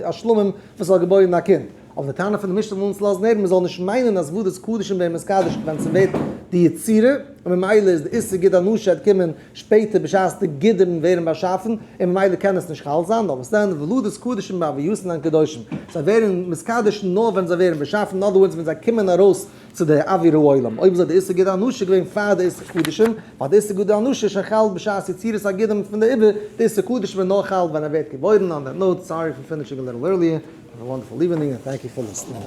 א שלמים וואס האט געבוירן א קינד, אבער די טענה פון די משנה וויל אונז לאזן הערן מ'זאל נישט מיינען אז ולדות קדשים ווערן מתקדש ווען ס'ווערט די יצירה, און ממילא איז די איסור גיד הנשה עט קומען שפעטער בשעת די גידים ווערן באשאפן, און ממילא קען עס נישט חל זיין, נאר וואס דען, ולדות קדשים בהוייתן הן קדושים, זיי ווערן מתקדש נאר ווען זיי ווערן באשאפן, in other words ווען זיי קומען ארויס צו די אוויר העולם, אויב אזוי די איסור גיד הנשה געווען פאר די איסור קדשים, ווייל די איסור גיד הנשה איז שוין חל בשעת יצירת הגידים פון די עובר, די איסור קדשים ווערט נאר חל ווען ער ווערט געבוירן, on that note, sorry for finishing a little earlier, have a wonderful evening and thank you for listening.